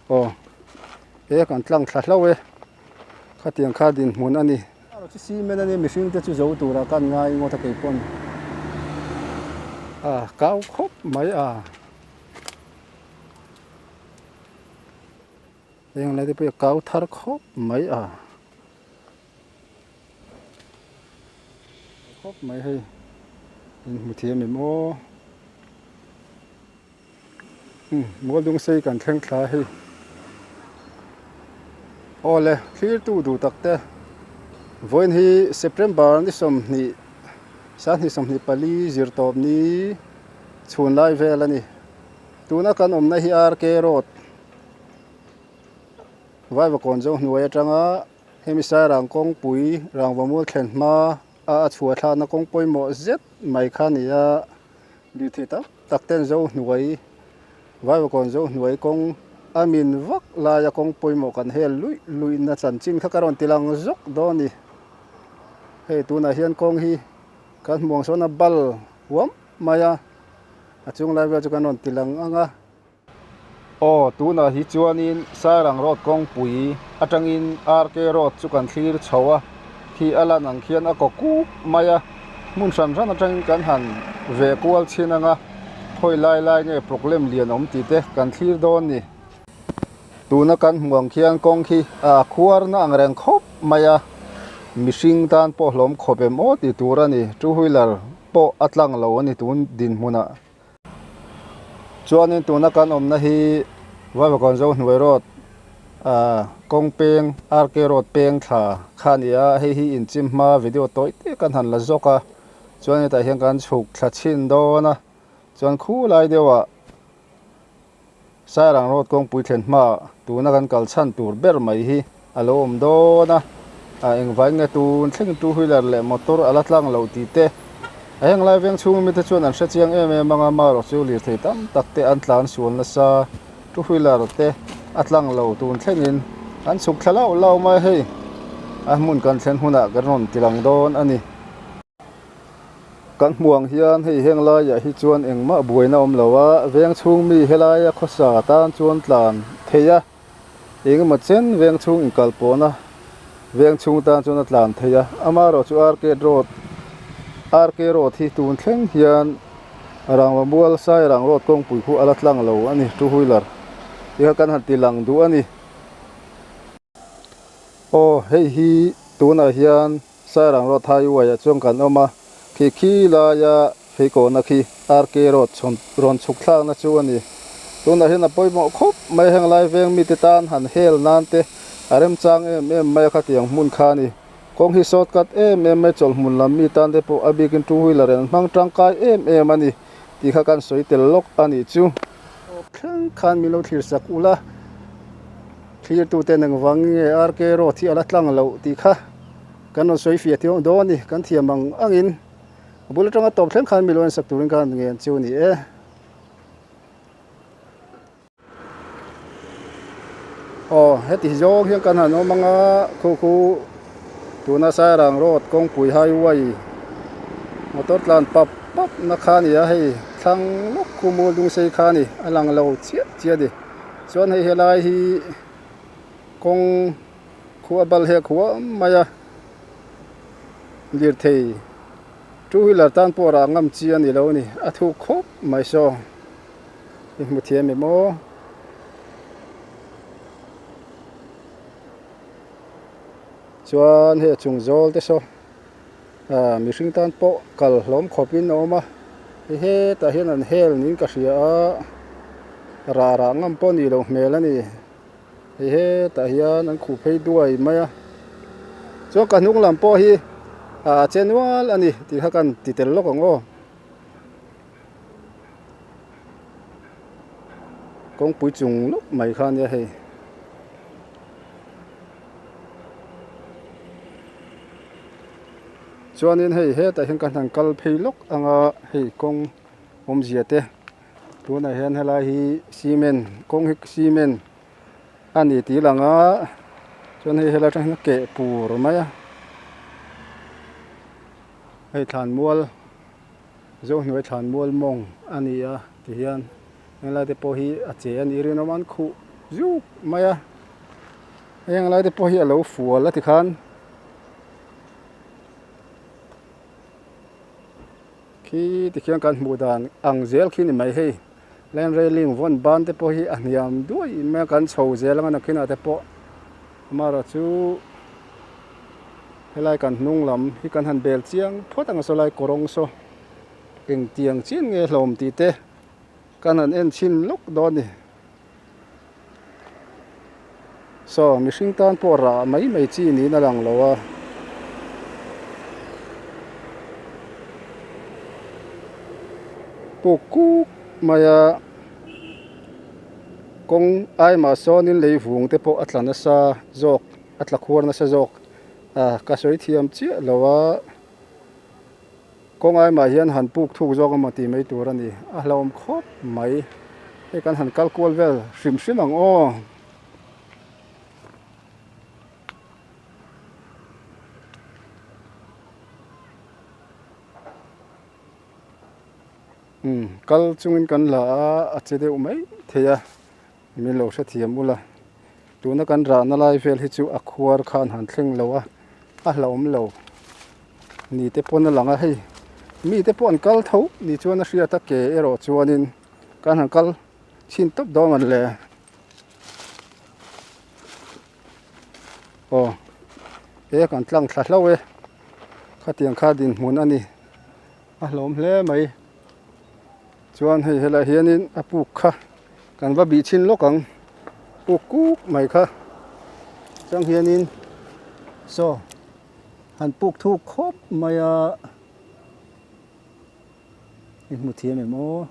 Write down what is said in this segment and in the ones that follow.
Aw e kan tlang thla hlauh e khatiang kha dinhmun a ni. Chu cement a nia mihring te chu zo tura kan ngai ngawt a keipawn a kau khawp mai a. Heng lai te pawh hi a kau thar khawp mai a. Khawp mai hei in hmu thiam em aw. Mualdung sei kan thleng thla hei. Aw le thlir tu duh tak te vawiin hi September ni 20 sanghnih 24 zirtawp ni chhun lai vel a ni. Tuna kan awmna hi RK Road Vaivakawn zo hnuai atanga hemi Sairang kawngpui Rangvamual thlen hma a a chhuah thlakna kawng pawimawh zet mai kha a ni a, lirthei tam tak ten zo hnuai Vaivakawn zo hnuai kawng a min vak laia kawng pawimawh kan hel luih luihna chanchin kha ka rawn ti lang zawk dawn a ni. Hei tunah hian kawng hi kan hmuh ang sawn a bal huam mai a, a chung lai vel chu kan rawn ti lang ang a. Aw, tunah hi chuanin Sairang Road kawngpui atangin RK Road chu kan thlir chho a, khi a lan ang khian a kaw kup mai a, hmun hran hran atangin kan han ve kual chhin ang a, khawi lai lai nge problem lian awm tih te kan thlir dawn ni. Tuna kan hmuh ang khian kawng khi a khuarna ang reng khawp mai a, mihring tan pawh hlawm khawp em aw tih tur a ni, two wheeler pawh a tlang lo a ni tun dinhmunah. Chuanin tuna kan awmna hi Vaivakawn Zo hnuai road ah kawng peng RK road peng thla kha a ni a, hei hi inchim hma video tawi te kan han la zawk a, chuan hetah hian kan chhuk thla chhin dawn a, chuan khulai deuhah Sairang road kawngpui thlen hmaah tuna kan kal chhan tur ber mai hi a lo awm dawn a, a engvai nge tun thleng two wheeler leh motor a la tlang loh tih te a heng lai veng chhung mite chuan an hre chiang em em ang a, marawh chu lirthei tam tak te an tlan sual nasa two wheeler te a tlang lo tun thlengin an chhuk thla lauh lauh mai hei a hmun kan thlen hunah kan rawn ti lang dawn a ni. Kan hmuh ang hian hei heng laiah hi chuan engmah buaina awm lo a, veng chhung mi helaia khawsa tan chuan tlan thei a, engemaw chen veng chhung inkal pawhna veng chhung tan chuan a tlan thei a, amaherawh chu RK road RK road hi tun thleng hian Rangva mual Sairang road kawngpui khu a la tlang lo a ni two wheeler tih kha kan han ti lang duh a ni. Aw hei hi tunah hian. Sairang Road Highway ah chuan kan awm a, khi khi laia pheikhawhna khi RK Road chhawn rawn chhuk thlakna chu a ni. Tunah hian a pawimawh khawp mai heng lai veng mite tan han hel nan te a remchang em em mai a khatiang hmun kha a ni. Kawng hi shortcut em em mai chawlhmun lam mi tan te pawh a bikin two wheeler in an hmang tangkai em em a ni tih kha kan sawi tel lawk a nih chu. Thleng khan min lo thlir sak ula, thlirtute engvang nge RK Road hi a la tlang loh tih kha kan rawn sawi fiah tih dawn a ni, kan thiam ang angin a bul atanga tawp thleng khan mi lo en sak turin ka han ngen chu a ni e. Aw heti zawng hian kan han awm ang a khu khu tuna Sairang road kawngpui highway motor tlan pap pap na kha a ni a hei thlang lawk khu mual dung sei kha a ni a lang lo chiah chiah a ni chuan hei helai hi kawng khu a bal hek huam mai a lirthei two wheeler tan pawh rah ngam chi a ni lo a ni a thuk khawp mai saw. I hmu thiam em aw? Chuan hei a chung zawl te saw ah mihring tan pawh kal hlawm khawp in a awm a hei hetah hian an hel niin ka hria a rah rah ngam pawh a nih loh hmel a ni hei hetah hian an khuh phei duai mai a chuan ka hnung lam pawh hi ah a che nual a ni tih kha ka han ti tel lawk ang aw. Kawngpui chung lawk mai kha ania hei. Chuanin hei hetah hian kan han kal phei lawk anga hei kawng awmzia te tunah hian helai hi cement kawng hi cement a ni tih lang a chuan hei helai atang hian a keh pur mai a hei thlanmual. Zohnuai thlan mual mawng a ni a tihian helai te pawh hi a che a nih rinawm an khuh. zuk mai a heng lai te pawh hi a lo fual a tikhan khi tikhian kan hmuh dan ang zel khi ni mai hei land railing vawn ban te pawh hi a hniam duai mai a kan chho zel anga nakinah te pawh amaherawhchu helai kan hnung lam hi kan han bel chiang phawt ang saw lai kawrawng saw engtiang chin nge hlawm tih te kan han en chhin lawk dawn a ni. Saw mihring tan pawh rah mai mai chi niin a lang lo a. Puk kuk mai a kawng aimah sawnin lei vung te pawh a tla nasa zawk a tla khuar nasa zawk a ka sawi thiam chiah lo a. Kawng aimah hian han puk thuk zawk emaw tih mai tur a ni. A hlauhawm khawp mai. Hei kan han kal kual vel hrim hrim ang aw. Umm kal chungin kan la a, a che deuh mai thei a, min lo hrethiam ula. Tuna kan rahna lai vel hi chu a khuar khan han thleng lo a, a hlauhawm lo. Ni te pawn a lang a hei mi te pawh an kal tho ni chuan a hriat a ke erawh chuanin kan han kal chhin tawp dawn an le aw he kan tlang thla hlauh e khatiang kha dinhmun a ni a hlawm hle mai chuan hei helaiah hianin a puk kha kan va bih chhin lawk ang puk kuk mai kha chang hianin saw. Han puk thuk khawp mai a, i hmu thiam em aw.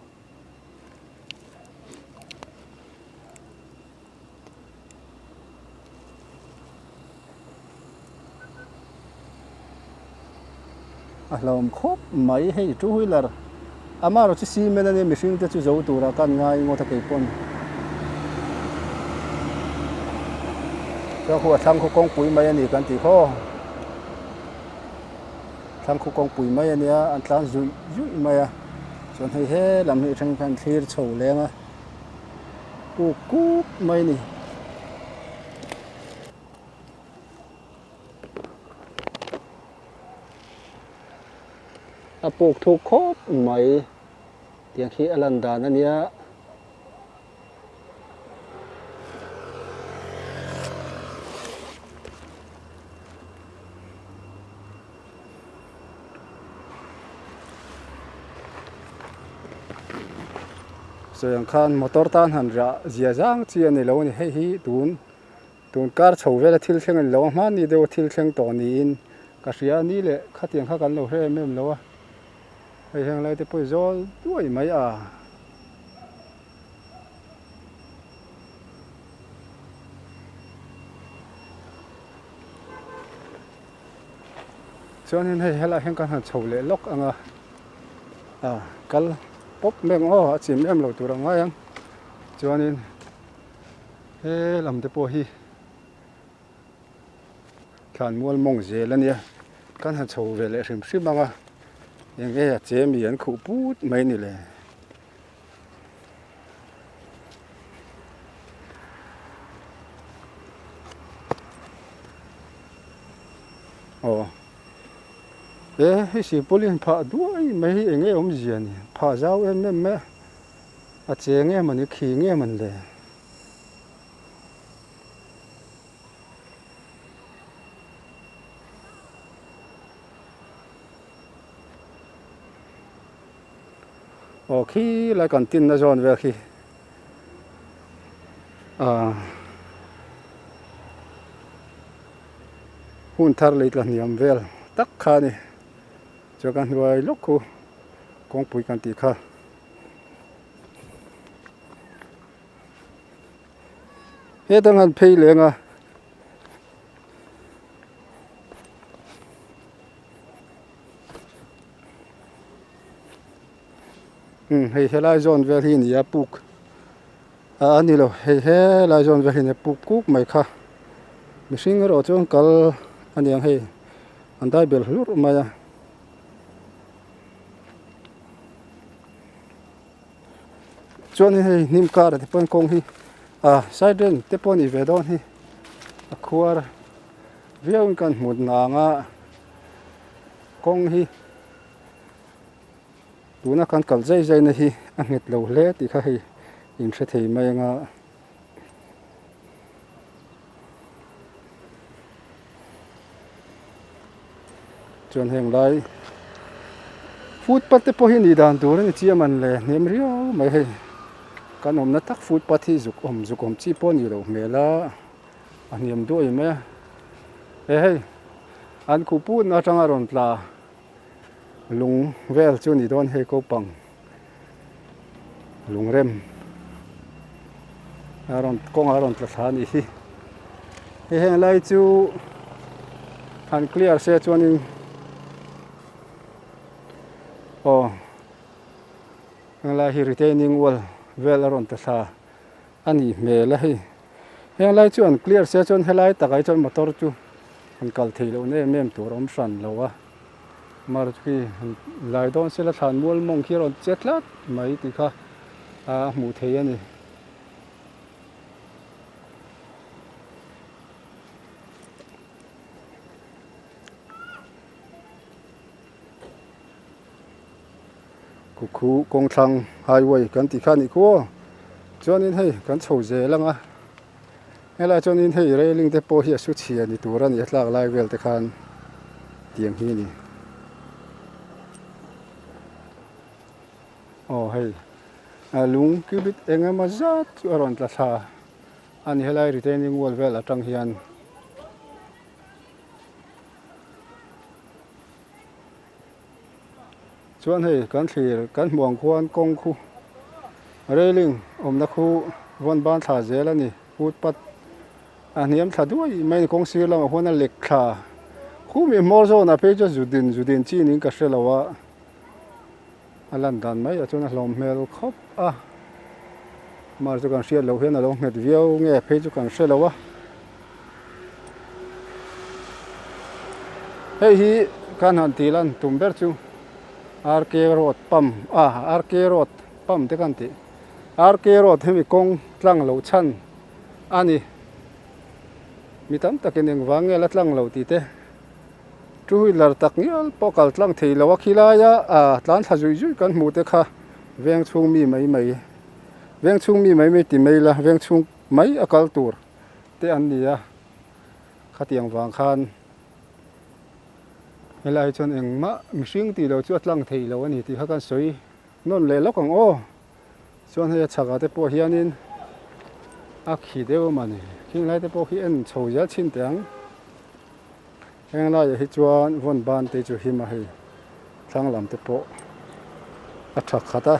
A hlauhawm khawp mai hei two wheeler amaherawh chu cement ania mihring te chu zo tura kan ngai ngawt a keipawn chuan khu a thlang khu kawngpui mai ani kan tih khaw thlang khu kawngpui mai ania an tlan zuih zuih mai a chuan hei he lam hi atang khan thlir chho leng a kuk kuk mai a ni. A puk thuk khawp mai tiang khi a lan dan a nia. Sawi ang khan motor tan han rah zia zang chi a ni lo a ni hei hi tun. Tun kar chho vela thil thleng a ni lo a, hmanni deuha thil thleng tawh niin ka hria a ni leh khatiang kha kan lo hre em em lo a, hei heng lai te pawh hi zawl duai mai a. Chuanin hei helaiah hian kan han chho leh lawk ang a, a kal pawp mai ang aw a chim em lo tur a ngai ang chuanin. He lam te pawh hi thlan mual mawng zel a nia kan han chho ve leh hrim hrim ang a eng nge a che mi an khuh put mai ni le. Aw he hei sipawlin phah duai mai hi eng nge awmzia ni phah zau em em mai a. A che nge mawni khi nge mawni le? Aw khi lai kan tinna zawn vel khi ah hun thar lei tla hniam vel tak kha a ni chuan kan hnuai lawk khu kawngpui kan tih kha. Hetang han phei leng a. Um hei helai zawn vel hi a ni a puk a ni lo hei helai zawn vel hi a ni a puk kuk mai kha mihring erawh chuan kal a niang hei an dai bel hlurh mai a. Chuanin hei hnim karah te pawhin kawng hi A side drain te pawh a nih ve dawn hi a khuar viau in kan hmu nang a kawng hi tuna kan kal zai zai na hi a nghet lo hle tih kha hei in hre thei mai anga. Chuan heng lai footpath te pawh hi nih dan tur a ni chiah man le hnem riau mai hei kan awmna tak footpath hi zuk awm zuk awm chi pawh a nih loh hmel a a hniam duai mai a he hei an khuh putna atanga rawn tla lung vel chu a ni dawn hei kopang. Lungrem a rawn kawngah a rawn tla thla a nih hi hei heng lai chu han clear se chuanin aw heng lai hi retaining wall vel a rawn tla thla a nih hmel a hei heng lai chu an clear se chuan helai takah hi chuan motor chu an kal theih loh na em em tur a awm hran lo a. Mar khi lai dawn sela thlan mual mawng khi a rawn che tlat mai tih kha a hmuh theih a ni. Kukhu kawngthlang highway kan tih kha a nih khu aw chuanin hei kan chho zel ang a. Helai chuanin hei railing te pawh hi a su chhia ni tur a ni a tlak lai vel te khan tiang hi a ni. Aw hei a lung cubit eng emaw zat chu a rawn tla thla a ni helai retaining wall vel atang hian. Chuan hei kan thlir kan hmuh ang khuan kawng khu railing awmna khu vawn ban thla zel a ni footpath a hniam thla duai mai a ni kawng sir lamah huan a lek thla khu mi hmawr zawnah phei chuan zu din zu din chi niin ka hre lo a a lan dan mai ah chuan a hlawm hmel khawp a mar chu kan hriat loh hian a lo nghet viau nge phei chu kan hre lo a. Hei hi kan han tih lan tum ber chu RK road pump a RK road pump te kan tih RK road hemi kawng tlang lo chhan a ni mi tam takin engvang nge la tlang lo tih te two wheeler tak ngial pawh kal tlang thei lo a khilaia ah tlan thla zui zui kan hmuh te kha veng chhung mi mai mai veng chhung mi mai mai ti mai ila veng chhung mai a kal tur. te an ni a khatiang vang khan helai chuan engmah mihring tih loh chu a tlang thei lo a ni tih kha kan sawi nawn leh lawk ang aw chuan hei a chhakah te pawh hianin a khi deuh a mawni khing lai te pawh khi en chho zel chhin teh ang heng laiah hi chuan vawn ban te chu him a hei thlang lam te pawh a tha khat a.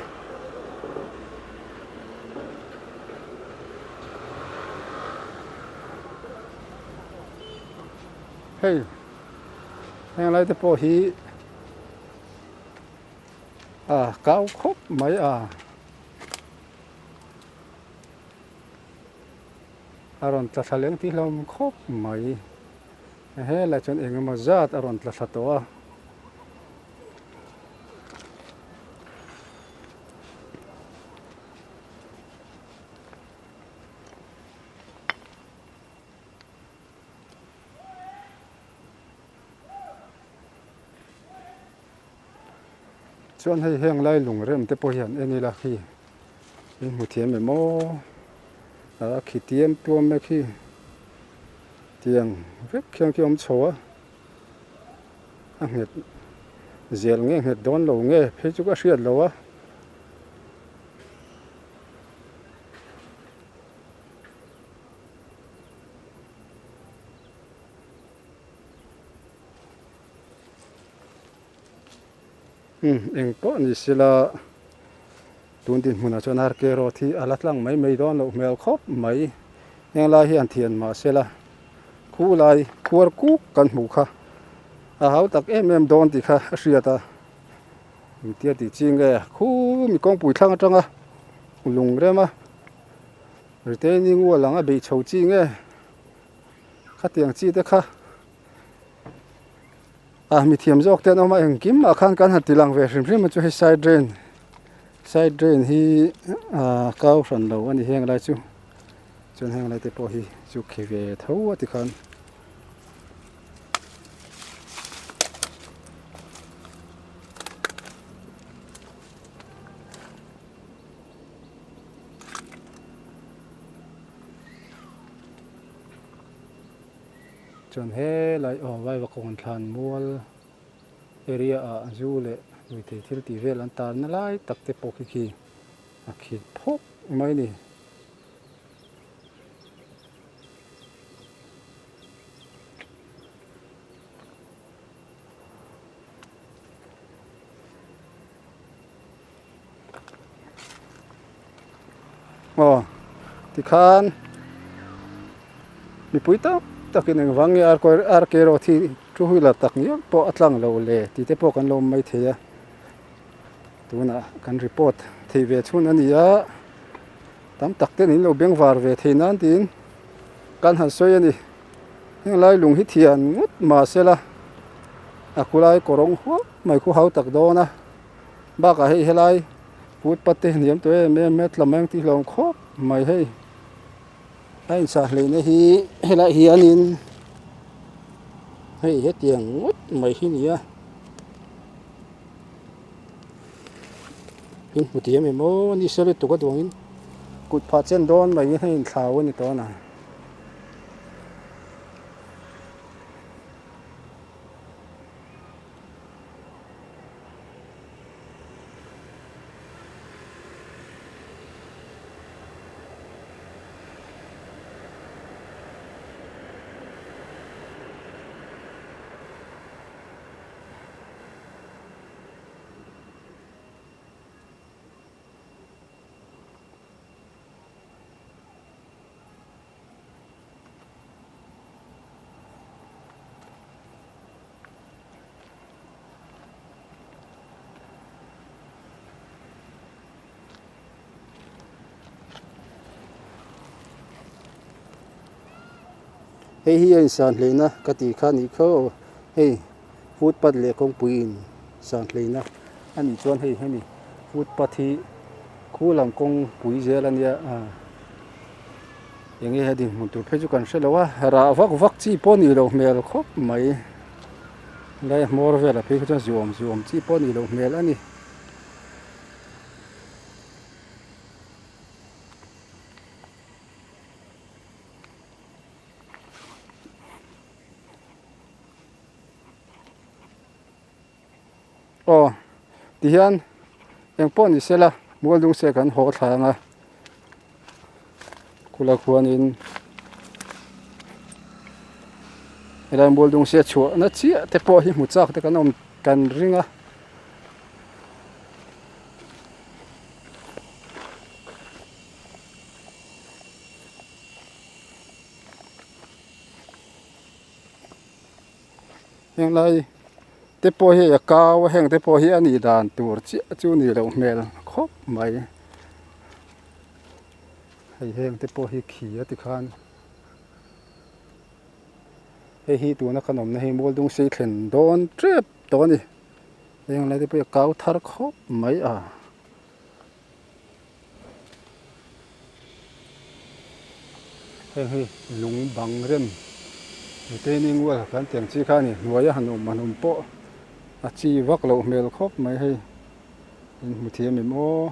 Hei heng lai te pawh hi a kau khawp mai a a rawn tla thla leng tih hlawm khawp mai. Helai chuan eng emaw zat a rawn tla thla tawh a. Chuan hei heng lai lung rem te pawh hian en ila khi in hmu thiam em aw a khi tiam tuam mai khi tiang vek khian khi awm chho a a nghet zel nge nghet dawn lo nge phei chu ka hriat lo a. Umm eng pawh ni sela tun dinhmunah chuan RK road hi a la tlang mai mai dawn loh hmel khawp mai heng lai hian thian mah sela khu lai khuar kuk kan hmuh kha a hau tak em em dawn tih kha a hriat a engtia tih chi nge khu mi kawngpui thlang atanga lung rema retaining wall ang a beih chho chi nge khatiang chi te kha. A mi thiam zawk te an awm a engkim ah khan kan han ti lang ve hrim hrim a chu hei side drain side drain hi ah kau hran lo a ni heng lai chu. Chuan heng lai te pawh hi chu khi ve tho a tikhan. Chuan helai aw Vaivakawn thlan mual area ah zu leh ruithei thil tih vel an tarna lai tak te pawh khi khi a khit phawk mai a ni. Aw tikhan mipui tak takin engvang nge RK road hi two wheeler tak ngial pawh a tlang lo le tih te pawh kan lo awm maithei a tunah kan report thei ve chhun a ni a tam tak ten in lo bengvar ve thei nan tiin kan han sawi a ni heng lai lung hi thian ngawt mahsela a khulai kawrawng huau mai khu hau tak dawn a. Bakah hei helai footpath te hniam tawh em em a tla mai ang tih hlauhawm khawp mai hei. A insah hleihna hi helaiah hianin hei hetiang ngawt mai hi a ni a. In hmu thiam em aw ni se lutuk a duangin kut phah chen dawn mai hi a inthlau a ni tawh a na. Hei hi a insan hleihna ka tih kha a nih kho hei footpath leh kawngpui in san hleihna a nih chuan hei hemi footpath hi khu lam kawngpui zel a nia ah eng nge a dinhmun tur phei chu kan hre lo a rah vak vak chi pawh a nih loh hmel khawp mai. Helai hmawr velah phei kha chuan zuam zuam chi pawh a nih loh hmel a ni. Aw tihian engpawh ni sela mual dung se kan haw thla ang a khula khuanin helai mual dung se chhuahna chiah te pawh hi hmu chak te kan awm kan ring a. Henglai te pawh hi a kau a heng te pawh hi a nih dan tur chiah chu ni loh hmel khawp mai hei heng te pawh hi khi a ti khan hei hi tuna kan awmna hi mualdung sei thlen dawn tep tawh a ni henglai te pawh hi a kau thar khawp mai a. Heng hi lung bang rem retaining wall kan tih ang chi kha a ni hnuaia han awm han awm pawh a chi vak loh hmel khawp mai hei in hmu thiam em aw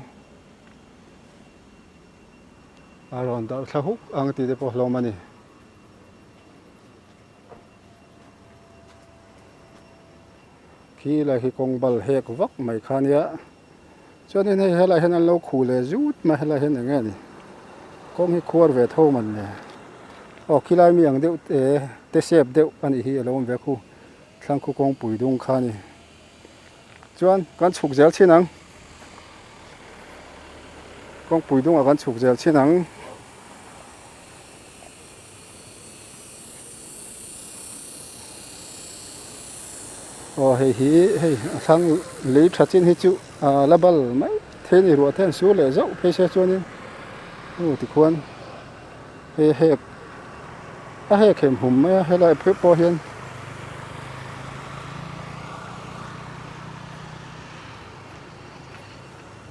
a rawn darh thla huk ang tih te pawh hlawm a ni. Khi lai khi kawng bal hek vak mai kha nia. Chuanin hei helaiah hian an lo khuh leh zut mai helaiah hian eng nge ni kawng hi khuar ve tho man le aw khilai mi ang deuh te te sep deuh a nih hi a lo awm ve khu thlang khu kawngpui dung kha a ni chuan kan chhuk zel chin ang kawngpui dungah kan chhuk zel chin ang. Aw hei hi hei a thlang lei tha chin hi chu ah la bal mai thei a ni ruah te an sur leh zauh phei se chuanin aw tikhuan hei hek a hek hem hum mai a helai phei pawh hian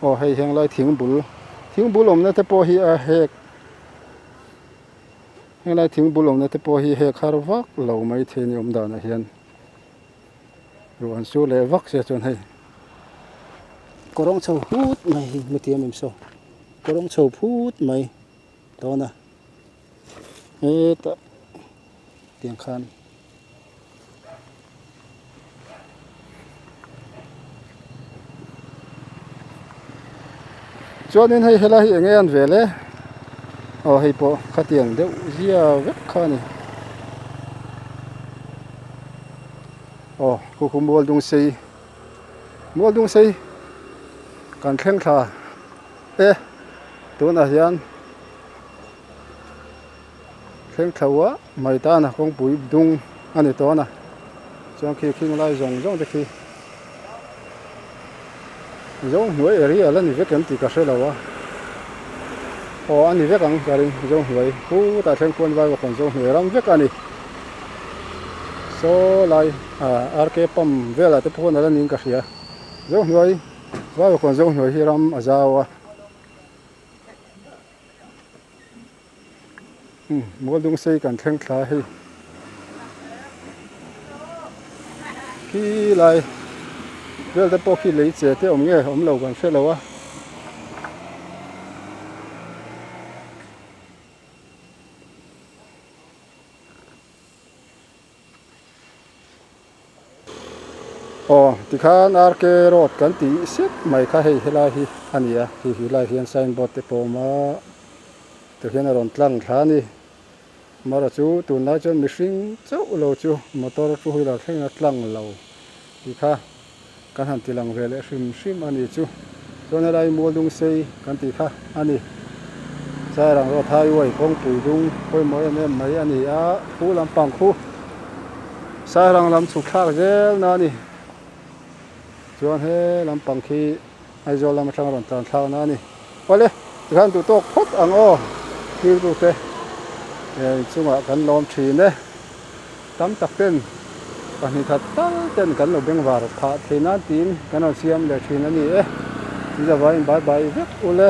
aw hei henglai thing bul thing bul awmna te pawh hi a hek. Henglai thing bul awmna te pawh hi hek har vak lo mai thei ni awm danah hian ruah an sur leh vak sia chuan hei kawrawng chho phut mai hi hmutiam em saw kawrawng chho phut mai dawn a hetah tiang khan. Chuanin hei helai hi eng nge an vel e aw hei pawh khatiang deuh zia vek kha a ni aw khu khu mual dung sei mual dung sei kan thleng thla e tunah hian. Thleng thlo a mai tana kawngpui dung a ni tawn a chuan khi khing lai zawng zawng te khi zo hnuai area la ni vek em tih ka hre lo a aw a ni vek ang ka ring zo hnuai khutah thleng khuan vai bawk an zo hnuai ram vek a ni saw lai ah RK pump velah te pawh a la niin ka hria zo hnuai vai bawk an zo hnuai hi ram a zau a. Mualdung sei kan thleng thla hei khi lai vel te pawh khi lei che te awm nge awm lo kan hre lo a. Aw tikhan RK road kan tih sep mai kha hei helai hi a ni a khi hi lai hian sign board te pawh a awm a tikhian a rawn tlang thla a ni amaherawh chu tunlai chuan mihring chauh lo chu motor two wheeler thleng a tlang lo tih kha kan han ti lang ve leh hrim hrim a ni chu chuan helai mual dung sei kan tih kha a ni Sairang road highway kawngpui dung pawimawh em em mai a ni a khu lampang khu Sairang lam chhuk thlak zel na a ni chuan he lampang khi Aizawl lam atanga rawn tlan thlak na a ni awle tikhan duh tawk phawt ang aw thiltu te inchungah kan lawm thin e. Tam tak ten pahnih khat tal ten kan lo bengvar phah thei nan tiin kan rawn siam leh thin a ni e. Tin zavaiin bye bye vek ule.